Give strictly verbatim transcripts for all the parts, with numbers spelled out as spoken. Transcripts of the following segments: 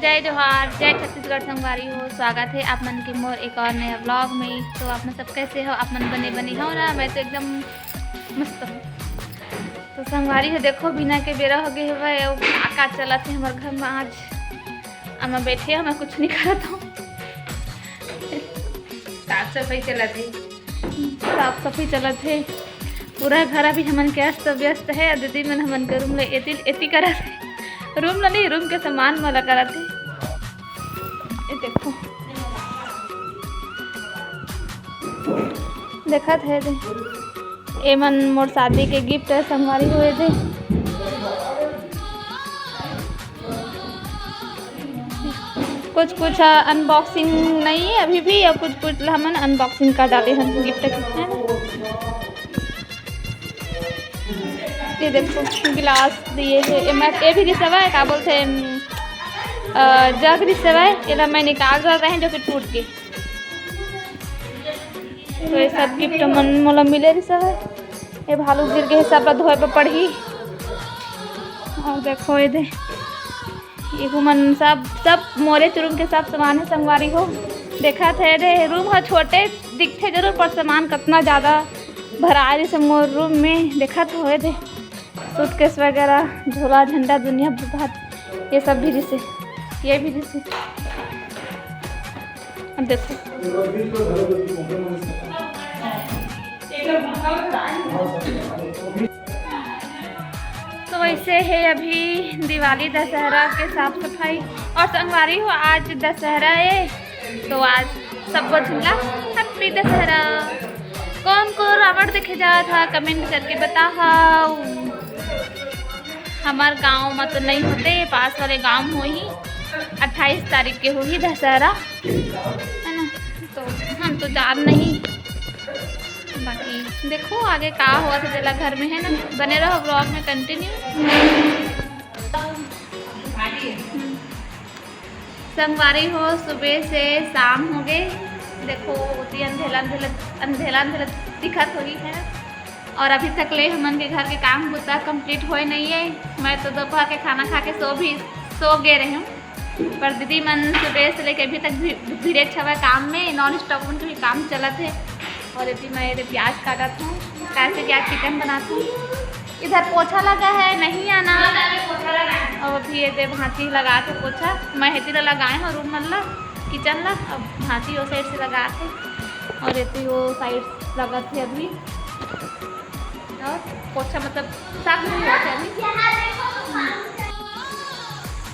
जय जोहार, जय छत्तीसगढ़ संगवारी हो। स्वागत है आप मन के मोर एक और नया व्लॉग में। तो आप मन सब कैसे हो? आप मन बने बने हो ना? मैं तो एकदम मस्त हूँ। तो संगवारी हो, देखो, बिना के बेरा हो गए हवय। अउ का का चलत है हमारे घर में आज? अब मैं बैठे हूँ, मैं कुछ नहीं करत हूँ। साफ सफाई चलत है। साफ सफाई चलत है। पूरा घर अभी हमन के अस्त व्यस्त है। दीदी मन हमन के रूम ले एती एती करत है। रूम ला नहीं, रूम के सामान मन ला करत है। ये देखो, देखत है दे। ए मन मोर शादी के गिफ्ट है संगवारी हो, ये दे। कुछ कुछ अनबॉक्सिंग नहीं है अभी भी, और कुछ कुछ ला हमन अनबॉक्सिंग कर डाले हन गिफ्ट के, है ना? ये देखो, गिलास दिए है। ये मैं, ये भी रिसवा है, का बोलते हैं, अ, जग रिसवा है, ये ला मैं निकाल रहे हैं जो कि टूट के। तो ये सब गिफ्ट मन मोला मिले रिसवा है। ये भालू गिर गए, सब ला धोए बर पड़ही। और देखो ये दे, ये मन सब, सब मोरे चुरुम के सब सामान है संगवारी हो। देखत है दे, रूम ह छोटे दिखथे जरूर, पर सामान कतना ज्यादा भराए रहिसे मोर रूम में। देखत हो ये दे, सूटकेस वगैरह, झोला, झंडा, दुनिया भर, ये सब भी रिसे, ये भी रिसे। अब देखो, तो वैसे है अभी दिवाली दशहरा के साफ सफाई। और संगवारी हो, आज दशहरा है, तो आज सबको झूला हैप्पी दशहरा। कौन को रावण देखे जात हा, कमेंट करके बताओ। हमार गांव में तो नहीं होते, पास वाले गांव में होही, अट्ठाईस तारीख के होही दशहरा, है ना? तो हम तो जान नहीं, बाकी देखो आगे का होवत है तेला घर में, है ना? बने रहो व्लॉग में कंटिन्यू। संगवारी हो, सुबह से शाम हो गए। देखो, ओती अंधेला अंधेला, अंधेला अंधेला दिखत होही है। और अभी तक ले हमन के घर के काम बुता कंप्लीट होए नहीं है। मैं तो दोपहर के खाना खा के सो भी, सो गए रहे हूँ, पर दीदी मन सुबह से लेके अभी तक भी, भिड़े हवय काम में, नॉन स्टॉप उनके भी काम चलत है। और यदि मैं ये प्याज काटत हूँ, कैसे प्याज चिकन बनात हूँ। इधर पोछा लगा है, नहीं आना। अब अभी ये दे भांची लगा थे पोछा, मैं हेती ला लगाए हूँ रूम मन ला, किचन ला। अब भांची वो साइड से लगा थे और ये वो साइड लगा थे अभी। और पोछा मतलब साफ नहीं हुआ था अभी।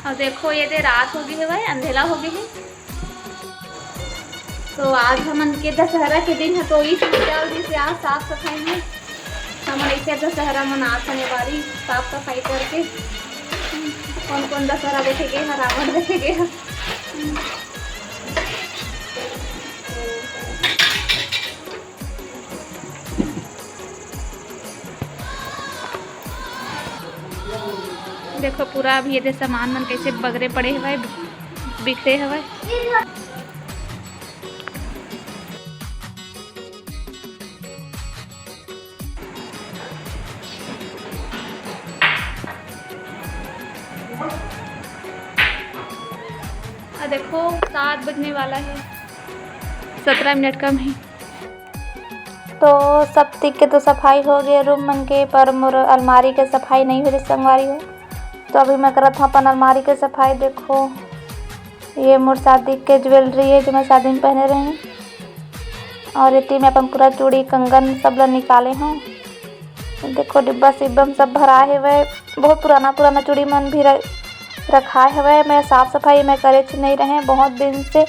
और देखो, ये दे रात हो गई है भाई, अंधेला हो गई है। तो आज हमन के दशहरा के दिन है, तो इस चल रही से आज साफ सफाई में हमन ऐसे दशहरा मनात हन, बारी साफ सफाई करके। कौन कौन दशहरा देखे गए हैं, रावण देखे गए हैं। देखो पूरा अभी ये दे सामान मन कैसे बगरे पड़े हवय, बिखरे हवय। आ देखो, सात बजने वाला है, सत्रह मिनट कम है। तो सब तीक के तो सफाई हो गए रूम मन के, पर मोर अलमारी के सफाई नहीं हुई संगवारी हो। तो अभी मैं करत हूँ अपन अलमारी के सफाई। देखो, ये मोर शादी के ज्वेलरी है जो मैं शादी में पहने रही, और इतनी मैं अपन पूरा चूड़ी कंगन सब ला निकाले हूँ। देखो, डिब्बा सिब्बा में सब भरा हेवय। बहुत पुराना पुराना चूड़ी मन भी र-, रखाए हवय। मैं साफ सफाई मैं करे च नहीं रहे बहुत दिन से,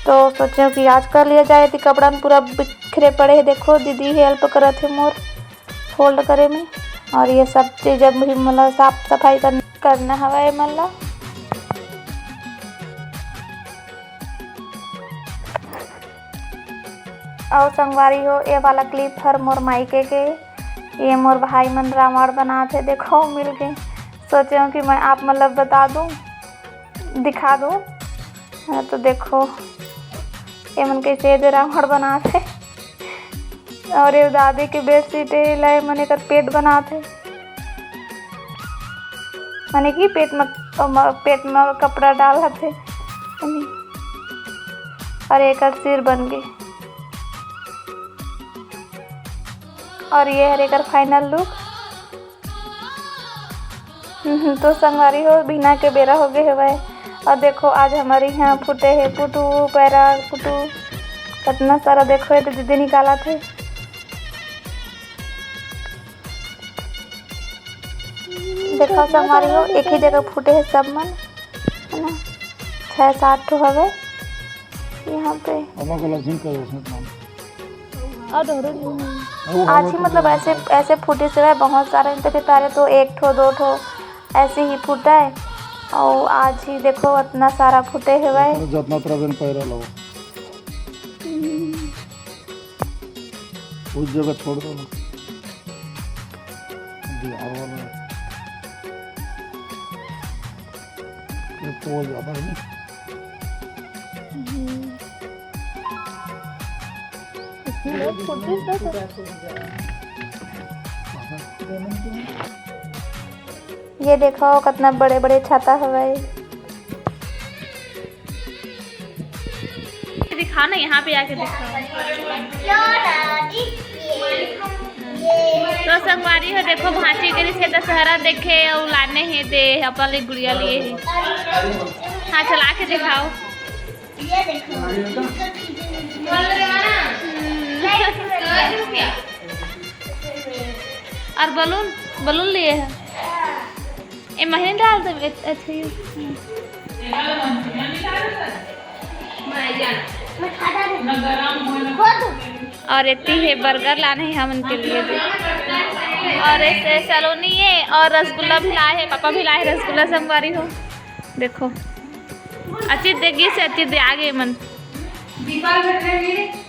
तो सोचे हूँ कि आज कर लिया जाए। एती कपड़ा न पूरा बिखरे पड़े हे। देखो, दीदी हेल्प करत हे मोर फोल्ड करे में, और ये सब चीज अब भी मोला साफ सफाई कर-, करना हवय एमन ला। अउ संगवारी हो, ए वाला क्लिप हर मोर मायके के। ये मोर भाई मन रावण बनात हे, देखो मिल गए। सोचे हूँ कि मैं आप मन ला बता दूँ, दिखा दूँ। हाँ, तो देखो ये मन कैसे दे रावण बनात हे। और ये दादी के बेडशीट हे, ला ये मन एकर पेट बनात हे, माने कि पेट में ओमा पेट म कपड़ा डालत हे। अउ एकर सिर बन गे। अउ ये हरे एकर final look। हम्म, तो संगवारी हो, बिहना के बेरा हो गे हवय। अउ देखो, आज हमर इहाँ फूटे हे पुटू, पैरा पुटू, कतना सारा। देखो, ये तो दीदी निकालत हे। देखो संगवारी हो, एक ही जगह फूटे हे सब मन, है ना, छह सात ठो हवे यहाँ पे। अलग अलग झिन करे उसमें काम। आज ही मतलब ऐसे, ऐसे फूटे से बहुत सारे, नहीं तो फिर पहले तो एक ठो दो ठो ऐसे ही फूटा है, और आज ही देखो इतना सारा फूटे हुआ है। जतना तरह दिन पैरा लो, उस जगह छोड़ दो ना। बिहार वाला। ये तो ज्यादा है ना। ये देखो कितना बड़े बड़े छाता हवय। दिखाओ ना, यहाँ पे आके दिखाओ। तो संगवारी हो, देखो भांची के से दशहरा देखे और लाने हे दे अपन ले गुड़िया लिए हे। हाँ, चला के दिखाओ। और balloon, balloon लिए है। ए महीने डाल दे। अच्छा, ये और एती हे burger लाने हे हमन के लिए भी। और ऐसे सलोनी है और रसगुल्ला भी लाए है, पापा भी लाए है रसगुल्ला संगवारी हो। देखो, अच्छी देगी से अच्छी दे आगे मन। दीपा बैठेंगे।